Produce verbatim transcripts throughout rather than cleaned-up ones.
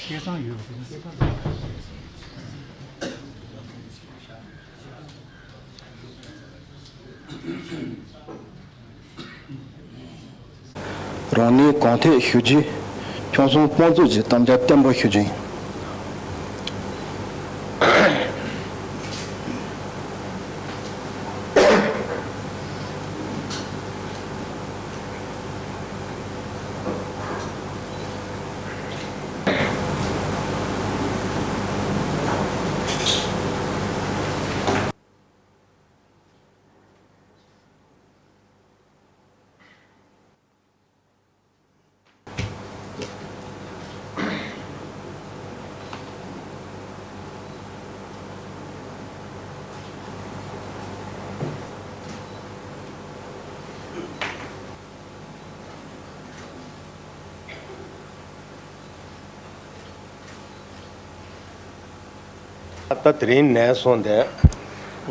སྐལ་བཟང་ཡོད་པ་དེ་ཚོ། རང་ཉིད་གང་ཐད་ཞུ་རྒྱུ། ཁྱོད་ཚོ་དཔོན་ཚོགས་ཀྱི་དམ་བཅའ་བརྟན་པོ་ཞུ་རྒྱུ་ཡིན། ད་དེ་རིང་ནས་བཟུང་སྟེ་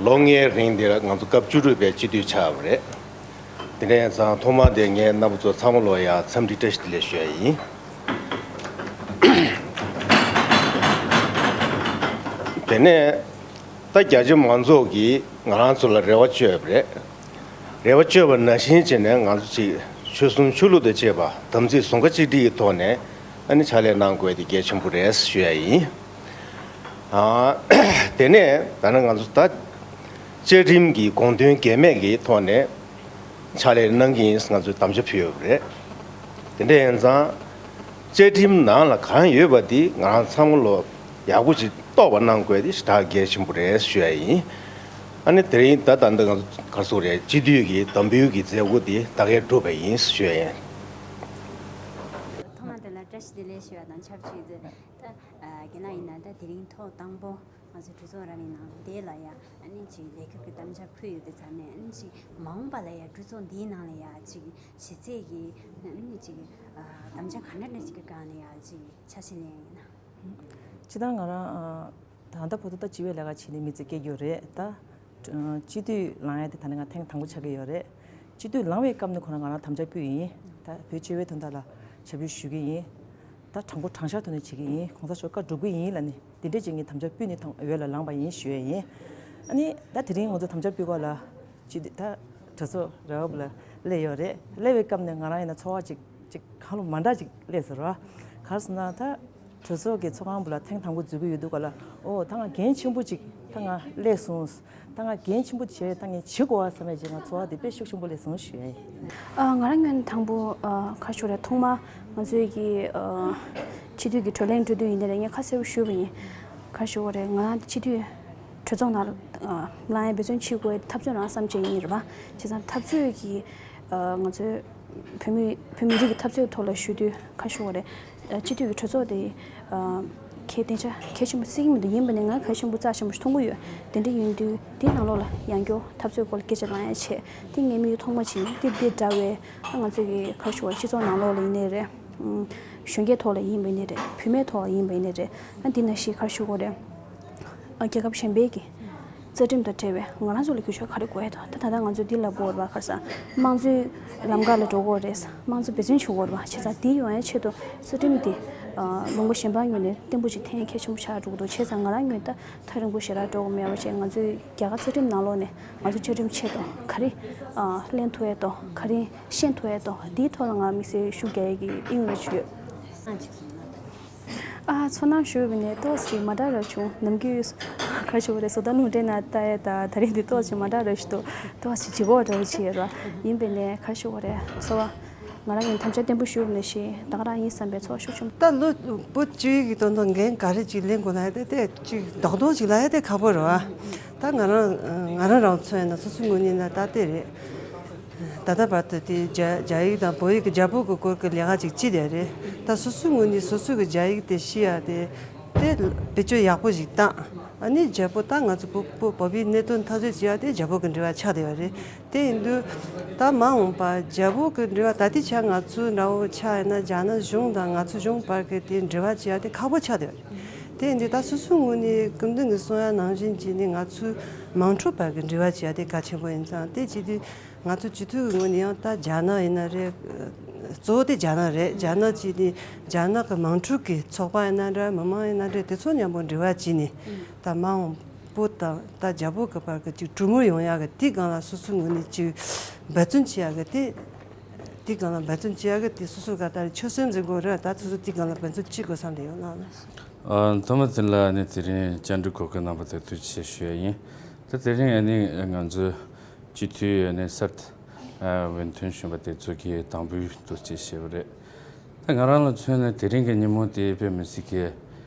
ལོ་ལྔའི་རིང་འདིར་ང་ཚོ་སྐབས་བཅུ་དྲུག་པའི་སྤྱི་འཐུས་ཆགས་པ་རེད། དེ་འདྲ་ཡིན་ཙང་ཐོག་མར་དེ་ངས་རྣམ་པ་ཚོ་ཚང་མ་ལོ་ཡ་འཚམས་འདྲི་བཀྲ་ཤིས་བདེ་ལེགས་ཞུ་ཡ་ཡིན། དེ་ནས་ད་རྒྱ་ཆེ་མང་ཚོགས་ཀྱིས་ང་རང་ཚོ་ལ་རེ་བ་བཅོལ་བ་རེད། རེ་བ་བཅོལ་བ་ནང་བཞིན་བྱས་ནས་ང་ཚོ་ཅིག་ཆོལ་གསུམ་ཆོས་ལུགས་དང་བཅས་པ་དམ་ཚིག་ཟུང་ཁ་གཅིག་སྒྲིལ་གྱི་ཐོག་ནས་ཨ་ནི་ཕྱག་ལས་གནང་དགོས་དེ་གལ་ཆེན་པོ་རེད་ཞུ་ཡ་ཡིན། ཨ། དེ་ནས་ད་ནི་ང་ཚོ་ད་བཅའ་ཁྲིམས་ཀྱི་དགོངས་དོན་འགལ་མེད་ཀྱི་ཐོག་ནས་ཕྱག་ལས་གནང་གི་ཡིན་ང་ཚོས་དམ་བཅའ་ཕུལ་ཡོད་པ་རེད། དེ་འདྲ་ཡིན་ཙང་བཅའ་ཁྲིམས་ནང་ལ་གང་ཡོད་པ་དེ་ང་རང་ཚང་མ་ལོ་ཡག་པོ་ཅིག་རྟོགས་པ་གནང་དགོས་དེ་ཞེ་དྲག་གལ་ཆེན་པོ་རེད་ཞུ་ཡ་ཡིན། ཨ་ནི་དེ་རིང་ད་ད་ལྟ་ང་ཚོ་ག་རེ་ཟེར་དགོས་རེད། སྤྱི་འཐུས་ཀྱི་དམ་འབུལ་གྱི་མཛད་སྒོ་དེ་ད་གའི་གྲུབ་པ་ཡིན་ཞུ་ཡ་ཡིན། ཐོག་མ་དེ་ལ་བཀྲ་ཤིས་བདེ་ལེགས་ཞུ་བ་དང་ཆབས་ཅིག་ཏུ། ད་རྒན་ལགས་ཡིན་ན་ད་དེ་རིང་ཐོག་དང་པོ་ང་ཚོ་གྲོས་ཚོགས་ར་བའི་ནང་དེ་ལ་ཡ་ཨ་ནི་ཅིག་ལས་འཁུར་གྱི་དམ་བཅའ་ཕུལ་ཡོད་པའི་ཚབ་ནས་ཨ་ནི་ཅིག་མ་འོངས་པ་ལ་ཡ་གྲོས་ཚོགས་འདིའི་ནང་ལ་ཡ་ཅིག་གཞི་རྩའི་གི་ཨ་ནི་ཅིག་དམ་བཅའ་ག་འདྲ་འདྲ་ཅིག་གི་སྒང་ནས་ཡ་ཅིག་ཆ་ཤས་ལེན་ཡིན་ན། སྤྱིར་བཏང་ང་རང་ད་ལྟ་བར་དུ་ད་སྤྱི་བའི་ལས་ཀ་བྱས་ནས་མི་ཚེ་སྐྱེལ་རྒྱུ་རེད་ད། སྤྱི་འཐུས་ལངས་ཡ་དེ་ད་ནི་ང་ཐེངས་དང་པོ་ཆགས་ཀྱི་ཡོད་རེད། སྤྱི་འཐུས་ལངས་པའི་སྐབས་ནས་ཁོ་རང་ང་རང་དམ་བཅའ་ཕུལ་ཡིན། ད་བོད་སྤྱི་བའི་དོན་དག་ལ་ཞབས་ཞུ་ཞུ་གི་ཡིན། ད་དྲང་པོ་དྲང་བཞག་ཐོག་ནས་བྱེད་ཀྱི་ཡིན། གོང་ས་མཆོག་བཀའ་སྒྲུབ་ཀྱི་ཡིན་ལབ་ནས་འདི་འདྲས་ཅིག་ངས་དམ་བཅའ་ཕུལ་ནས་ཐང་འོས་ལ་ལངས་པ་ཡིན་ཞུ་ཡ་ཡིན། ཨ་ནི་ད་དེ་རིང་ང་ཚོ་དམ་བཅའ་ཕུལ་སྐོར་ལ་སྤྱི་འཐུས་ད་གྲོས་ཚོགས་ར་བ་ལ་སླེབས་ཡོད་རེད། སླེབས་པའི་སྐབས་ནས་ང་རང་ཡིན་ན་ཚོར་བ་ཅིག་ཅིག་གང་ལ་མ་འདྲ་ཅིག་སླེབས་ཟེར་བ། ག་རེ་ཟེར་ན་ད། གྲོས་ཚོགས་ཀྱི་ཚོགས་ཁང་བུ་ལ་ཐེངས་དང་པོ་འཛུལ་གྱི་ཡོད་དུས་ག་ལ་ཨོ་ད་ང་འགན་ཆེན་པོ་ཅིག་ད་ང་སླེབས་སོང་། ད་ང་འགན་ཆེན་པོ་བྱས་ད་ངས་བྱེད་དགོས་བ་བསམ་པའི་ཅིག་ང་ཚོར་བ་དེ་དཔེ་ཤུགས་ཆེན་པོ་སླེབས་སོང་ཞུ་ཡ་ཡིན། ཨ་ང་རང་ངོས་ནས་དང་པོ་ཨ་ག་རེ་ཞུ་དགོས་རེད། ཐོག་མ་ང་ཚོའི་གི་ཨ་སྤྱི་འཐུས་ཀྱི་བགྲོ་གླེང་གྲོས་བསྡུར་ཡིན་དེ་རེད། ངས་ཁ་གསལ་པོ་ཞུས་པ་ཡིན། ག་རེ་ཞུ་དགོས་རེད། ང་རང་སྤྱི་འཐུས་གྲོས་ཚོགས་ནང་ཨ་ལངས་ཡ་འབད་བརྩོན་བྱེད་དགོས་འཐབ་རྩོད་རང་བསམ་བྱས་ཡིན་རེད་པ། བྱས་ཙང་འཐབ་རྩོད་ཀྱི་ཨ་ང་ཚོའི་བོད་མི་བོད་མི་རིགས་ཀྱི་འཐབ་རྩོད་ཐོག་ལ་ཞུ་དུས་ག་རེ་ཞུ་དགོས་རེད། སྤྱི་འཐུས་ཀྱི་གྲོས་ཚོགས་དེ་གལ་སྡིངས་ཆ་གལ་ཆེན་པོ་བརྩི་གི་མི་འདུག་ཡིན་པ་ནས་ང་གལ་ཆེན་པོ་རྩ་ཆེན་པོ་ཞིག་མཐོང་གི་ཡོད། དེ་འདྲ་ཡིན་དུས་དེའི་ནང་ལོགས་ལ་ཡང་བསྐྱར་འཐབ་རྩོད་སྐོར་ལ་སྐད་ཆ་ལངས་ཡ་བྱས། དེ་ངའི་མིག་ཐོག་མ་ཅིག་ཡིན། དེ་དེ་འདྲ་བའི་ང་ཚོའི་གི་ག་རེ་ཞུ་དགོས་རེད། སྤྱི་ཚོགས་ནང་ལོགས་ལ་ཡིན་ནའི་རེད། གཞོན་སྐྱེས་ཐོག་ལ་ཡིན་པ་ཡིན་ནའི་རེད། བུད་མེད་ཐོག་ལ་ཡིན་པ་ཡིན་ནའི་རེད། ཨ་འདི་ནང་བཞིན་ག་རེ་ཞུ་དགོས་རེད། ཨ་རྒྱལ་ཁབ་གཞན་པའི་གི་རྩ་ཁྲིམས་དང་འབྲེལ་བའི་ང་རང་ཚོ་ལ་འགྱུར་ཕྱོགས་ག་རེ་དགོས་ཡ་དང་། ད་ད་ལྟ་ང་ཚོ་འདི་ལ་འབོར་བ་ག་རེ་ཟ་དམངས་གཙོའི་ལམ་ཁ་ལ་འགྲོ་དགོས་རེད། དམངས་གཙོ་འབད་བརྩོན་བྱེད་དགོས་རེད་པ། བྱས་ཙང་འདི་ཡོང་ཡ་ཆེད་དུ་རྩ་ཁྲིམས་འདི་ཨ་ལུང་པ་གཞན་པ་ངོས་ནས་བརྟན་པོ་ཅིག་འཐེན་ཡ་གལ་ཆེན་པོ་ཆགས་འགྲོ་གི་འདུག་བྱས་ཙང་ང་རང་ངོས་ད་ཐག་རིང་པོ་ཞེ་དྲག་འགྲོ་དགོས་མེད་པ་བྱས། ང་ཚོའི་རྒྱ་གར་རྩ་ཁྲིམས་ནང་ལོགས་ནས་ང་ཚོ་བཅའ་ཁྲིམས་ཆེད་དུ་ག་རེ་ཨ་ལེན་ཐུབ་ཡ་དང་། ག་རེ་ཤེས་ཐུབ་ཡ་དང་། འདིའི་ཐོག་ལ་ང་དམིགས་བསལ་ཤུགས་རྒྱག་ཡ་གི་དབྱིངས་ལ་བཅུག་ཡོད། ཨ་ཚོར་སྣང་ཞུས་པ་ནས་ཏོག་ཙམ་མ་འདྲ་ར་བྱུང་། ནམ་རྒྱུན་ག་རེ་ཞུ་དགོས་རེད། བཟོ་ལྟ་རླུང་འཕྲིན་ནང་ལྟ་ཡ་དང་ད་རིང་འདི་ཏོག་ཙམ་མ་འདྲ་ར་ཞིག་འདུག་ཏོག་ཙམ་ལྗིད་ཁོག་འདྲ་བོ་ཅིག་ཡོད་ར། ཡིན་པ་ནས་ག་རེ་ཞུ་དགོས་རེད། ཚོར་བ་ང་རང་གིས་དམ་བཅའ་བརྟན་པོ་ཞུས་པ་ནང་བཞིན་ད་ག་རང་ཡིན་བསམ་པའི་ཚོར་བ་ཤུགས་ཆེན་པོ། ད་ལོ་བོད་སྤྱི་པའི་གི་དོན་དུ་འགན་ག་རེ་ཅིག་ལེན་དགོས་ན་ཡ་དེ་དེ་ཅིག་རྡོག་རྡོག་ཅིག་ལ་ཡ་དེ་ཁག་པོ་རེད་པ། ད་ང་རང་ང་རང་རང་མཚོན་ཡིན་ན་སོ་སོའི་ངོས་ནས་ན་ད་དེ་རེད། ད་ལྟ་བར་དུ་དེ་རྒྱ་རྒྱ་ཡིག་དང་བོད་ཡིག་གི་རྒྱལ་པོ་གི་སྐོར་གྱི་ལས་ཀ་ཅིག་བྱས་བསྡད་རེད། ད་སོ་སོའི་ངོས་ནས་སོ་སོ་གི་རྒྱ་ཡིག་དེ་ཤེས་ཡ་དེ་དེ་བེད་སྤྱོད་ཡག་པོ་ཞིག་བཏང་། ཨ་ནི་རྒྱལ་པོ་ད་ང་ཚོ་བོད་བོད་བོད་པའི་གནད་དོན་འཐབ་རྩོད་བྱེད་ཡ་དེ་རྒྱལ་པོ་གི་འབྲེལ་བ་ཆགས་བསྡད་ཡོད་རེད། དེ་ཡིན་དུས་ད་མ་འོངས་པ་རྒྱལ་པོ་གི་འབྲེལ་བ་ད་ལྟའི་ཆ་ང་ཚོའི་འདྲ་བོ་ཆ་ཡིན་ན་རྒྱ་ནག་གཞུང་དང་ང་ཚོའི་གཞུང་བར་གྱི་དེ་འབྲེལ་བ་བྱེད་ཡ་དེ་ཁག་པོ་ཆགས་བསྡད་ཡོད་རེད། དེ་ཡིན་དུས་ད་སོ་སོའི་ངོས་ནས་སྐུ་མདུན་གྱིས་གསུངས་ཡ་ནང་བཞིན་བྱས་ནས་ང་ཚོའི་དམངས་ཁྲོད་བར་གྱི་འབྲེལ་བ་བྱེད་ཡ་དེ་གལ་ཆེན་པོ་ཡིན་ཙང་། དེ་བྱེད་དུས་ང་ཚོ་སྤྱི་འཐུས་ཀྱི་ངོས་ནས་ཡང་ད་རྒྱ་ནག་ཡིན་ན་རེད། གཙོ་བོ་དེ་རྒྱ་ནག་རེད། རྒྱ་ནག་ཅིག་ནི་རྒྱ་ནག་གི་དམངས་ཁྲོད་ཀྱི་ཚོགས་པ་ཡིན་ན་འདྲ། མི་མང་ཡིན་ན་འདྲ། དེ་ཚོ་མཉམ་པོ་འབྲེལ་བ་བྱས་ནས་ད་མ་འོངས་པོ་དང་ད་རྒྱལ་པོ་གི་བར་གྱི་ཅིག་གྲོས་མོལ་ཡོང་ཡག་གི་དེའི་སྒང་ལ་སོ་སོའི་ངོས་ནས་ཅིག་འབད་བརྩོན་བྱེད་ཡག་གི་དེ། དེའི་སྒང་ལ་འབད་བརྩོན་བྱེད་ཡག་གི་དེ་སོ་སོ་ག་ད་ཆོད་སེམས་འཛིན་དགོས་རེད། ད་སོ་སོ་དེའི་སྒང་ལ་འབད་བརྩོན་བྱེད་དགོས་བསམ་བསྡད་ཡོད་ལགས། ཨ། ཐོག་མ་དེ་ལ་ནི་དེ་རིང་བཅར་འདྲི་གོ་སྐབས་གནང་བ་དེ་ཐུགས་རྗེ་ཆེ་ཞུ་ཡ་ཡིན། ད་དེ་རིང་ཨ་ནི་ང་ཚོའི་སྤྱི་འཐུས་ཨ་ནི་གསར་དུ་ཨ་འོས་ཐོན་བྱུང་བ་དེ་ཚོ་གི་དང་པོའི་ཐུགས་རྗེ་ཆེ་ཞུ་བ་རེད། ད་ང་རང་ལ་མཚོན་ན་དེ་རིང་གི་ཉིན་མོ་དེ་དཔེ་མི་སྲིད་ཀྱི་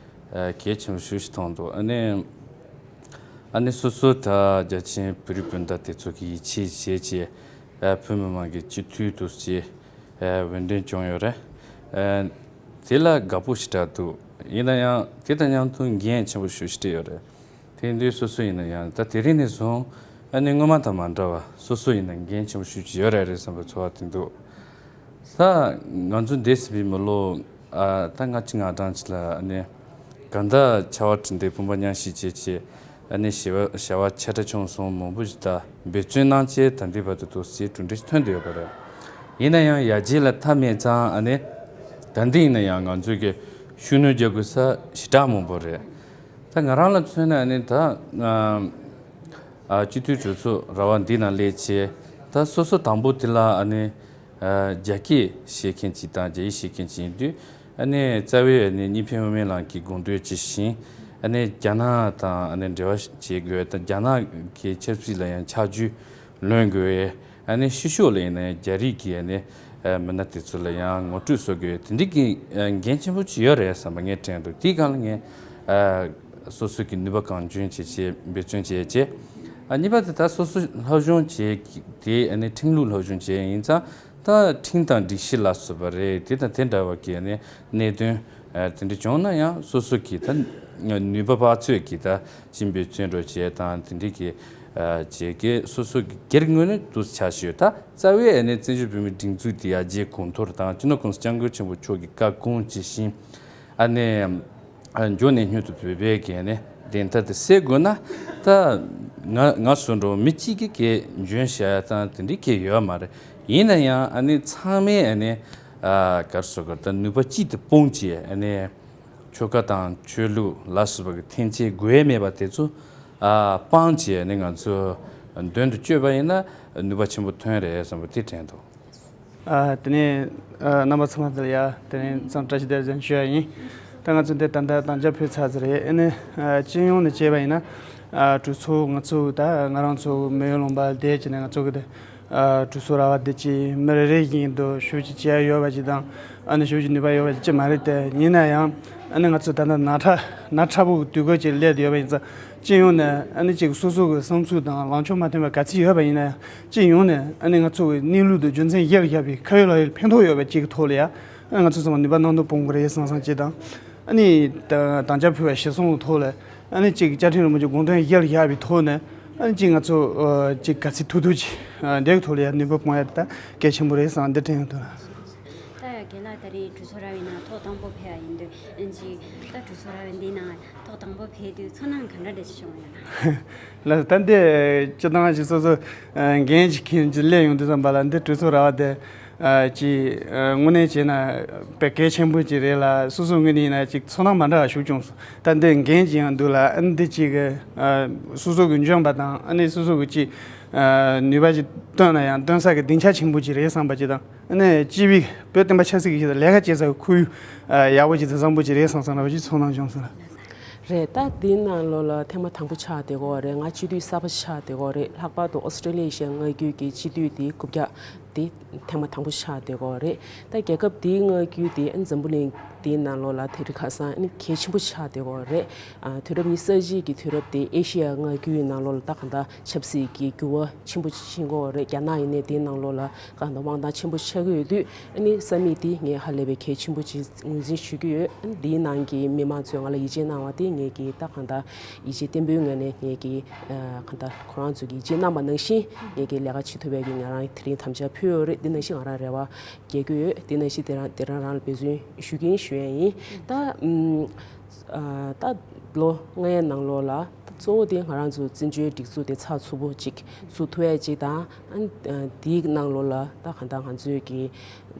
ཨ་གལ་ཆེན་པོ་ཞེ་པོ་ཞིག་མཐོང་འདུག་ཨ་ནི་ཨ་ནི་སོ་སོ་ད་རྒྱ་ཆེན་བོད་རིགས་སྤུན་ཟླ་དེ་ཚོ་གི་ཡིད་ཆེས་བྱས་བྱས་ཨ་བོད་མི་མང་གི་སྤྱི་འཐུས་དུ་བྱས་ཨ་འོས་འདེམས་བྱུང་ཡོད་རེད། ཨ་དེ་ལ་དགའ་པོ་ཞེ་དྲག་འདུག་ཡིན་ན་ཡང་དེ་དང་མཉམ་དུ་འགན་ཆེན་པོ་ཞེ་པོ་ཞིག་སྤྲད་ཡོད་རེད། དེ་ཡིན་དུས་སོ་སོ་ཡིན་ན་ཡང་ད་དེ་རིང་ནས་བཟུང་ཨ་ནི་སྔོན་མ་དང་མ་འདྲ་བ་སོ་སོ་ཡིན་ན་འགན་ཆེན་པོ་ཞེ་པོ་ཅིག་ཡོད་རེད་རེད་བསམ་པའི་ཚོར་བ་དེ་འདུག་ད་ང་ཚོ་འདས་ཟིན་པའི་མི་ལོ་ཨ་ད་ལྔ་བཅུ་ང་གྲངས་ཅིག་ལ་ཨ་ནི་གང་ལྟར་ཕྱར་བ་གྲུ་འདེགས་བུམ་པ་མཉམ་བཞག་བྱས་བྱས་ཨ་ནི་བྱ་བ་བྱ་བ་ཆེ་ཕྲ་ཆུང་གསུམ་མང་པོ་ཞིག་ད་འབད་བརྩོན་གནང་བྱས་ད་ལྟའི་བར་དུ་འདུག་སེ་གྲུབ་འབྲས་ཐོན་བསྡད་ཡོད་པ་རེད། ཡིན་ན་ཡང་ཡར་རྒྱས་ལ་མཐའ་མེད་ཙང་ཨ་ནི་ད་འདི་ཡིན་ན་ཡང་ང་ཚོས་ཀྱི་ཤུགས་སྣོན་རྒྱག་དགོས་ས་ཞེ་དྲག་མང་པོ་རེད། ད་ང་རང་ལ་མཚོན་ན་ཨ་ནི་ད་ཨ་སྤྱི་འཐུས་གྲོས་ཚོགས་ར་བ་འདི་ནང་སླེབས་བྱས་ད་སོ་སོ་དང་པོ་དེ་ལ་ཨ་ནི་ཨ་རྒྱ་སྐད་བཤད་མཁན་ཅིག་དང་རྒྱ་ཡིག་བཤད་མཁན་ཅིག་ཡིན་དུས་ཨ་ནི་རྩ་བའི་ཨ་ནི་གཉིས་ཕན་དབུ་མའི་ལམ་གྱི་དགོངས་དོན་ཇི་བཞིན་ཨ་ནི་རྒྱ་ནག་དང་ཨ་ནི་འབྲེལ་བ་བྱེད་དགོས། ད་རྒྱ་ནག་གི་ཆབ་སྲིད་ལ་ཡང་ཆག་འཇིག་ལོན་དགོས། ཨ་ནི་ཕྱི་ཕྱོགས་ལ་ཡིན་ན་ཡང་རྒྱ་རིགས་ཀྱི་ཨ་ནི་ཨ་མི་སྣ་དེ་ཚོ་ལ་ཡང་ངོ་སྤྲོད་བཟོ་དགོས། དེ་འདྲའི་གི་ཨ་འགན་ཆེན་པོ་ཅིག་ཡོད་རེད་བསམ་པ་ངས་དྲན་འདུག་དེའི་སྒང་ལ་ངས་ཨ་སོ་སོ་གི་ནུས་པ་གང་འཇོན་བྱས་བྱས་འབད་བརྩོན་བྱས་བྱས། ཨ་གཉིས་པ་དེ་ད་སོ་སོ་སློབ་སྦྱོང་བྱས་དེ་ཨ་ནི་ཁྲིམས་ལུགས་སློབ་སྦྱོང་བྱས་ཡིན་ཙང་ད་ཁྲིམས་དང་སྒྲིག་གཞི་ལ་སོགས་པ་རེད། དེ་དང་དེ་འདྲ་བ་གི་ཨ་ནི་གནད་དོན་ཨ་དེ་འདྲ་བྱུང་ན་ཡང་སོ་སོ་གི་ད་ནུས་པ་དཔག་ཚོད་ཀྱིས་ད་ཅིག་འབད་བརྩོན་འགྲོ་བྱས་དང་དེ་འདྲ་གི་ཨ་བྱས་ཀྱི་སོ་སོ་གི་སྒེར་ངོས་ནས་འདུག་ཆ་ཞོད། ད་རྩ་བའི་ཨ་ནི་བཙན་བྱོལ་བོད་མིའི་སྒྲིག་འཛུགས་དེ་ཡར་རྒྱས་གོང་མཐོར་དང་སྤྱི་ནོར་༸གོང་ས་༸སྐྱབས་མགོན་ཆེན་པོ་མཆོག་གི་བཀའ་དགོངས་ཇི་བཞིན་ཨ་ནི་ཨ་མགྱོགས་ནས་མྱུར་དུ་བོད་པའི་གི་ཨ་ནི་བདེན་མཐའ་དེ་གསལ་དགོས་ན་ད་ང་ང་བཟོ་འདྲ་མི་གཅིག་གིས་གི་འཇོན་བྱ་ཡ་དང་དེ་འདྲའི་གི་ཡོད་མ་རེད། ཡིན་ན་ཡང་ཨ་ནི་ཚང་མས་ཨ་ནི་ཨ་ག་རེ་ཟེར་དགོས་ད་ནུས་པ་གཅིག་ཏུ་སྤུངས་བྱས་ཨ་ནི་ཆོལ་ཁ་དང་ཆོས་ལུགས་ལ་སོགས་པ་གི་འཐེན་འཁྱེར་དགོས་མེད་པ་དེ་ཚོ་ཨ་སྤངས་བྱས་ཨ་ནི་ང་ཚོ་མདུན་དུ་བསྐྱོད་པ་ཡིན་ན་ནུས་པ་ཆེན་པོ་ཐོན་རེད་བསམ་པ་དེ་དྲན་འདུག་ཨ་དེ་ནས་ཨ་རྣམ་པ་ཚང་མ་དེ་ལ་ཡ་དེ་ནས་ཚང་བཀྲ་ཤིས་བདེ་ལེགས་ཞུ་ཡ་ཡིན། ད་ང་ཚོ་འདི་ད་ལྟ་དམ་བཅའ་ཕུལ་ཚར་ཚར་རེད། ཨ་ནི་ཨ་སྤྱི་ཡོངས་ནས་བྱས་པ་ཡིན་ན་ཨ་གྲོས་ཚོགས་ང་ཚོ་ད་ང་རང་ཚོ་མེས་དབོན་ལུང་པ་བསྡད་བྱས་ནས་ང་ཚོ་གི་དེ་ཨ་གྲོས་ཚོགས་ར་བ་བསྡད་ཀྱི་མི་རེ་རེ་བཞིན་དུ་ཞུ་ཅིག་བྱེད་ཡ་ཡོད་པ་ཅིག་དང་ཨ་ནི་ཞུ་ཅིག་ནུས་པ་ཡོད་པ་ཅིག་མ་རེད་དེ། ཡིན་ན་ཡང་ཨ་ནི་ང་ཚོ་ད་ལྟ་ན་ཕྲ་ན་ཕྲ་པོ་གི་དུས་སྐབས་ཅིག་སླེབས་བསྡད་ཡོད་པ་ཡིན་ཙང་སྤྱི་ཡོངས་ནས་ཨ་ནི་ཅིག་སོ་སོ་གི་བསམ་ཚུལ་དང་ལངས་ཕྱོགས་མ་མཐུན་པ་ག་ཚོད་ཡོད་པ་ཡིན་ན་ཡང་སྤྱི་ཡོངས་ནས་ཨ་ནི་ང་ཚོ་གི་གནས་ལུགས་དང་རྒྱུ་མཚན་གཞིར་བཞག་པའི་ཁ་ཡོད་ལག་ཡོད་ཕན་ཐོགས་ཡོད་པ་ཅིག་གི་ཐོག་ལ་ཡ་ཨ་ང་ཚོ་ཚང་མ་ནུས་པ་གནང་སྟངས་སྤུངས་དགོས་རེད་བསམ་བསམ་ཅིག་དང་། ཨ་ནི་ད་དམ་བཅའ་ཕུལ་བ་གཞིར་བཟུང་གི་ཐོག་ལ་ཨ་ནི་ཅིག་བཅའ་ཁྲིམས་རིན་པོ་ཆེ་དགོངས་དོན་གཞིར་བཞག་པའི་ཐོག་ནས་ཨ་ནི་ཅིག་ང་ཚོ་ཨ་ཅིག་ག་ཚོད་ཐུབ་ཐུབ་ཅིག་ཨ་འདི་གི་ཐོག་ལ་ཡ་ནུས་པ་སྤུངས་ཡ་དེ་ད་གལ་ཆེན་པོ་རེད་བསམ་འདི་དྲན་ཡོང་དུས་ལ། ད་ཡ་རྒན་ལགས་ད་རེས་གྲོས་ཚོགས་ར་བའི་ནང་ཐོག་དང་པོ་ཕེབས་ཡ་ཡིན་དུས་ཨ་ནི་ཅིག་ད་གྲོས་ཚོགས་ར་བའི་འདི་ནང་ཐོག་དང་པོ་ཕེབས་དུས་ཚོར་སྣང་ག་འདྲ་འདྲ་ཅིག་བྱུང་ཡོད་ན། ལགས་ད་འདི་སྤྱིར་བཏང་ཅིག་སོ་སོ་ཨ་འགན་ཅིག་འཁྱེར་ཅིག་སླེབས་ཡོང་དུས་ཙམ་པ་ལ་འདི་གྲོས་ཚོགས་ར་བ་དེ་ཨ་ཅིག་ཨ་དངོས་གནས་བྱས་ན་དཔེ་གལ་ཆེན་པོ་ཅིག་རེད་ལ་སོ་སོའི་ངོས་ནས་ཡིན་ན་ཅིག་ཚོར་སྣང་མ་འདྲ་བ་ཞིག་བྱུང་སོང་། ད་འདི་འགན་ཅིག་ཡང་འདུག་ལ་ཨ་ནི་འདི་ཅིག་གི་ཨ་སོ་སོ་གི་འཇོན་པ་དང་ཨ་ནི་སོ་སོ་གི་ཅིག་ཨ་ནུས་པ་ཅིག་བཏོན་ན་ཡང་བཏོན་ས་གི་སྡིངས་ཆ་ཆེན་པོ་ཅིག་རེད་བསམ་པ་ཅིག་དང་། ཨ་ནི་སྤྱི་པའི་བོད་བསྟན་པ་ཆབ་སྲིད་ཀྱི་ཆེད་དུ་ལས་ཀ་བྱེད་ས་ཀྱི་ཁོར་ཡུག་ཨ་ཡག་པོ་ཅིག་དང་བཟང་པོ་ཅིག་རེད་བསམ་བསམ་འདྲ་བོ་ཅིག་ཚོར་སྣང་བྱུང་སོང་ལ། རེད། ད་འདིའི་ནང་ལོགས་ལ་ཐེངས་མ་དང་པོ་ཆགས་བསྡད་ཀྱི་ཡོད་རེད། ང་སྤྱི་འཐུས་གསར་པ་ཆགས་བསྡད་ཀྱི་ཡོད་རེད། ལྷག་པར་དུ་ཨོ་སི་ཀྲི་ལི་ཡའི་མངའ་ཁུལ་གྱི་སྤྱི་འཐུས་དེ་རྐུབ་བཀྱག་དེ་ཐེངས་མ་དང་པོ་ཆགས་བསྡད་ཀྱི་ཡོད་རེད། ད་རྒྱལ་ཁབ་དེའི་མངའ་ཁུལ་དེ་འཛམ་བུ་གླིང་དེའི་ནང་ལོགས་ལ་དེ་རིང་ཁ་སང་གལ་ཆེན་པོ་ཆགས་བསྡད་ཀྱི་ཡོད་རེད། ཨ་དུས་རབས་ཉི་ཤུ་རྩ་གཅིག་གི་དུས་རབས་དེ་ཨེ་ཤི་ཡ་མངའ་ཁུལ་ནང་ལོགས་ལ་ད་གང་ལྟར་ཆབ་སྲིད་ཀྱི་འགྱུར་བ་ཆེན་པོ་ཕྱིན་ཀྱི་ཡོད་རེད། རྒྱ་ནག་ཡིན་ནའི་དེའི་ནང་ལོགས་ལ་གང་ལྟར་དབང་ཐང་ཆེན་པོ་ཆགས་ཀྱི་ཡོད་དུས། ཨ་ནི་ས་མིག་འདི་ངས་ཧ་ལས་པའི་གལ་ཆེན་པོ་ཅིག་ངོས་འཛིན་ཞུ་གི་ཡོད། ཨ་ནི་འདིའི་ནང་གི་མི་མང་ཚོས་ང་ལ་ཡིད་ཆེས་གནང་བ་དེ་ངས་ཀྱིས་ད་གང་ལྟར་ཡིད་ཆེས་བརྟན་པོའི་ངང་ནས་ངས་ཀྱིས་ཨ་གང་ལྟར་ཁོ་རང་ཚོས་ཀྱི་ཡིད་ཆེས་གནང་པ་ནང་བཞིན་ངས་ཀྱིས་ལས་ཀ་བྱེད་ཐུབ་པའི་གི་ང་རང་དེ་རིང་དམ་བཅའ་ཕུལ་ཡོད་རེད། འདི་ནང་བཞིན་ང་རང་རེ་བ་རྒྱག་གི་ཡོད། འདི་ནང་བཞིན་དེ་རང་དེ་རང་རང་ལ་འབད་བརྩོན་ཞུ་གི་ཡིན་ཞུ་ཡ་ཡིན། ད་ཨམ་ཨ་ད་ལོ་ལྔའི་ནང་ལོགས་ལ་ད་ གཙོ་བོ་དེ་ང་རང་ཚོ་བཙན་བྱོལ་སྒྲིག་འཛུགས་དེ་ཚགས་ཚུད་པོ་ཅིག་བཙུགས་ཐུབ་ཡ་ཅིག་དང་། ཨ་ནི་དེའི་ནང་ལོགས་ལ་ད་གང་ལྟར་ང་ཚོས་ཀྱི་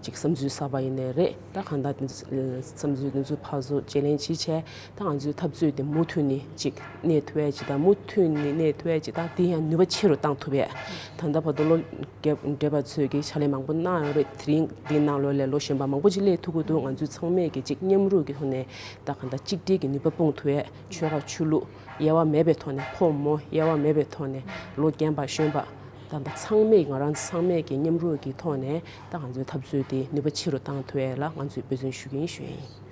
ཅིག་བསམ་ཚུལ་གསར་པ་ཡིན་ནའི་རེད། ད་གང་ལྟར་དེ་ཚོ་བསམ་ཚུལ་དེ་ཚོ་ཕར་ཚུར་བརྗེ་ལེན་བྱེད་བྱས། ད་ང་ཚོའི་འཐབ་རྩོད་དེ་མུ་མཐུད་ནས་ཅིག་གནས་ཐུབ་ཡ་ཅིག་དང་། མུ་མཐུད་ནས་གནས་ཐུབ་ཡ་ཅིག་དང་། དེ་ཡང་ནུས་པ་ཆེ་རུ་བཏང་ཐུབ་ཡ། ད་ལྟ་བར་དུ་ལོ་རྒྱབ་འབྲེལ་བ་ཚོས་ཀྱི་ཕྱག་ལས་མང་པོ་གནང་ཡོད་རེད། དེ་རིང་འདི་ནང་ལོགས་ལ་ལོ་གཞོན་པ་མང་པོ་ཅིག་སླེབས་ཐུབ་ཀྱི་འདུག་ང་ཚོས་ཚང་མས་ཀྱི་ཅིག་མཉམ་རུབ་ཀྱི་ཐོག་ནས་ད་གང་ལྟར་གཅིག་སྒྲིལ་གྱི་ནུས་པ་སྤུངས་ཐུབ་ཡ། ཆོལ་ཁ་ཆོས་ལུགས་དབྱེ་བ་མེད་པའི་ཐོག་ནས། ཕོ་མོ་དབྱེ་བ་མེད་པའི་ཐོག་ནས། ལོ་རྒན་པ་གཞོན་པ་ད་ལྟ་ཚང་མས། ང་རང་ཚང་མས་ཀྱི་མཉམ་རུབ་ཀྱི་ཐོག་ནས་ད་ང་ཚོའི་འཐབ་རྩོད་དེ་ནུས་པ་ཆེ་རུ་བཏང་ཐུབ་ཡ་ལ་ང་ཚོས་འབད་བརྩོན་ཞུ་གི་ཡིན་ཞུ་ཡ་ཡིན།